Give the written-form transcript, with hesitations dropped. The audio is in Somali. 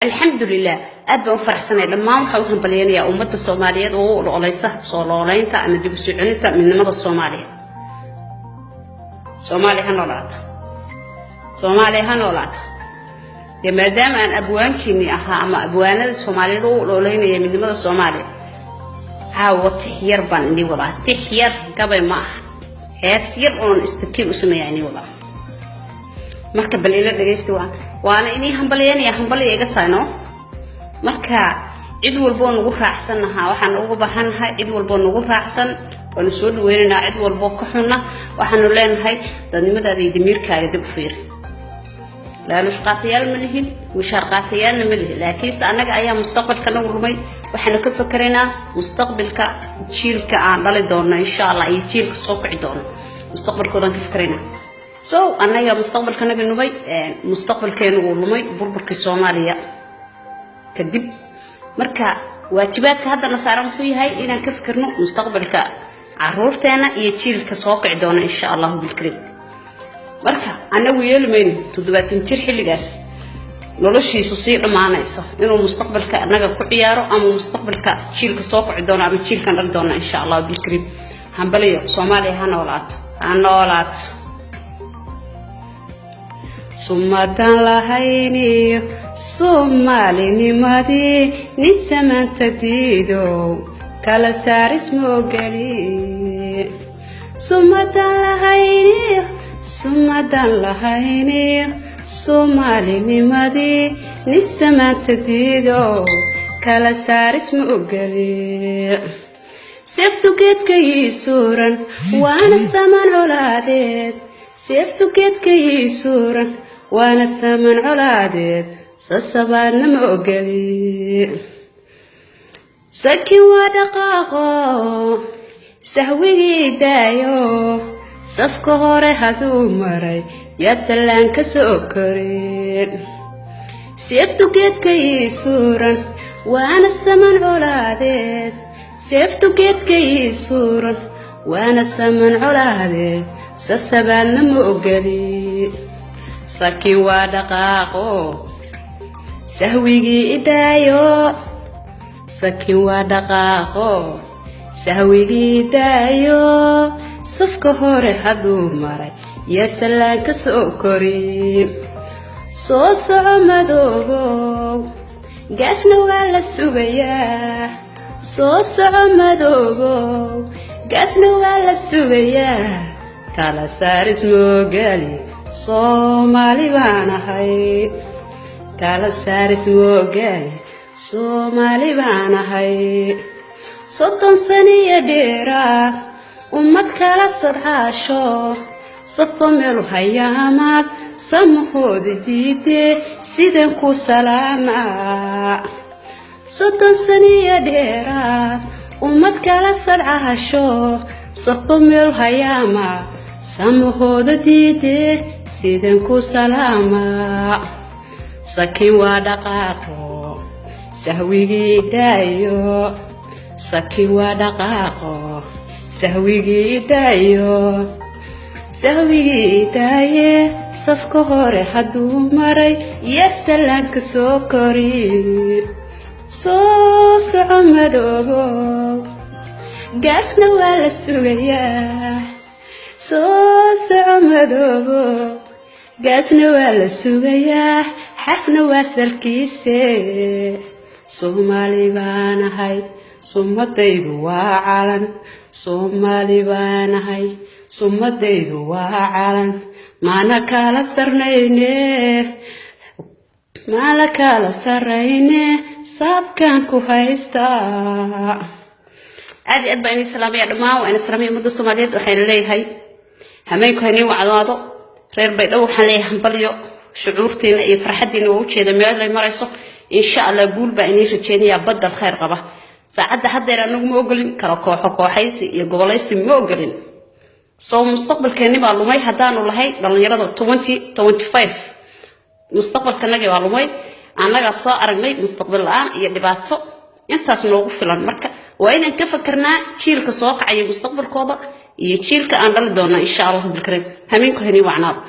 Alxamdulilah, aad baan u faraxsanay. Dhammaan waxaan u hambalyeynayaa ummadda Soomaaliyeed oo u ololeysa soo nooleynta ama dib u soo celinta midnimada Soomaaliya. Soomaaliya ha noolaato, Soomaaliya ha noolaato. Dee maadaama aan abwaankiinii ahaa ama abwaanada Soomaaliyeed oo u ololeynaya midnimada Soomaaliya, caawa tix yar baan inii wadaa. Tix yar, gabay ma aha, hees yar oon istakiin u sameeyaa inii wadaa. Marka bal ila dhagaysta. Waana inii hambalyeynaya, hambalya iga tahay no. Marka cid walboo nagu raacsannahaa waxaan uga baahannahay, cid walboo nagu raacsan waanu soo dhaweynaynaa, cid walboo ka xunna waxaanu leenahay dadnimadaada iyo damiirkaaga dib u fiiri. Laaluush qaatayaal ma lihin, mushaar qaatayaalna ma lihin, laakiinse annaga ayaa mustaqbalka nagu lumay. Waxaanu ka fakeraynaa mustaqbalka jiilka aan dhali doonno, insha Allah, iyo jiilka soo kici doono mustaqbalkoodaan ka fakeraynaa. So annaga mustaqbalka naga lumay, mustaqbalkeenu uu lumay burburkii Soomaaliya kadib. Marka waajibaadka haddana saaran wuxuu yahay inaan ka fikirno mustaqbalka caruurteena iyo jiilka soo kici doona, insha Allahu bilkarim. Marka annagu yeeli mayno 70 jir xilligaas noloshiisu sii dhammaanayso inuu mustaqbalka annaga ku ciyaaro ama mustaqbalka jiilka soo kici doono ama jiilkan dhali doona, insha Allahu bilkarim. Hambaliyo, Soomaaliya ha noolaato, ha noolaato. Sumadan lahayniyo Soomaalinimadii nin samaanta diidow, kala saaris moogeli. Sumadan lahayniyo, sumadan lahayniyo Soomaalinimadii nin samaanta diidow, kala saaris ma ogeli. Seeftu geedka ii suuran waana saman colaadeed, seeftu geedka ii suuran waana saman colaadeed, sasabaadna ma ogeli. Sakin waa dhaqaaqo, sahwigii daayo, safka hore haduu maray yaa sallaan ka soo korin. Seeftu geedka ii suuran waana saman colaadeed, seeftu geedka ii suuran waana saman colaadeed, sasabaadna ma ogeli. Sakin waa dhaqaaqo, sahwigii idaayo, sakin waa dhaqaaqo, sahwigii idaayo, safka hore hadduu maray yaa sallaan ka soo korin. Soo soco madoobow, gaasna waa la sugayaa. Soo soco madoobow, gaasna waa la sugayaa. Kala saaris moogali, Soomaali baan ahay. Kala saaris moogali, Soomaali baan ahay. 30 saniyo dheeraad ummad kala sadcaasho, safba meelu hayaamaad samahooda diidee, sidan ku salaamaa. 30 saniyo dheeraad ummad kala sadcaasho, safba meel hayaama samahooda diidee, sidan ku salaamaa. Sakin waa dhaqaaqo, sahwigii daayo, sakin waa dhaqaaqo, sahwigii daayo, sahwigii daaye, safka hore hadduu maray iyo salaanka soo kori. Soo soco madoobow, gaasna waa la sugayaa. Soo soco madoobow, gaasna waa la sugayaa, xafna waa salkiise. Soomaali baanahay, sumadaydu waa calan. Soomaali baanahay, sumadaydu waa calan. Maana kala sarnayne, maala kala sarrayne, saabkaan ku haystaa. Aad iyo aad baa inii salaamaya dhammaan, waa ina salaamaya ummadda Soomaaliyeed. Waxayna leeyahay hameenku haynii wacdaado. Reer Baydhabo waxaan leeyahay hambalyo. Shucuurtiina iyo farxaddiina waa ujeeda meelay marayso. Insha Allah guul baa inii rajeynayaa, badal khayr qaba. Saacadda haddeer anagu ma ogolin kala kooxo, kooxaysi iyo gobolaysi ma ogolin. Soo mustaqbalkeenni baa lumay haddaanu lahay dhallinyarada 2025. Mustaqbalkanagii baa lumay, annagaa soo aragnay mustaqbal la-aan iyo dhibaato, intaas noogu filan. Marka waa inaan ka fakarnaa jiilka soo kacaya mustaqbalkooda iyo jiilka aan dhali doona, insha Allahu bilkariim. Hamiinku hanii wacnaado.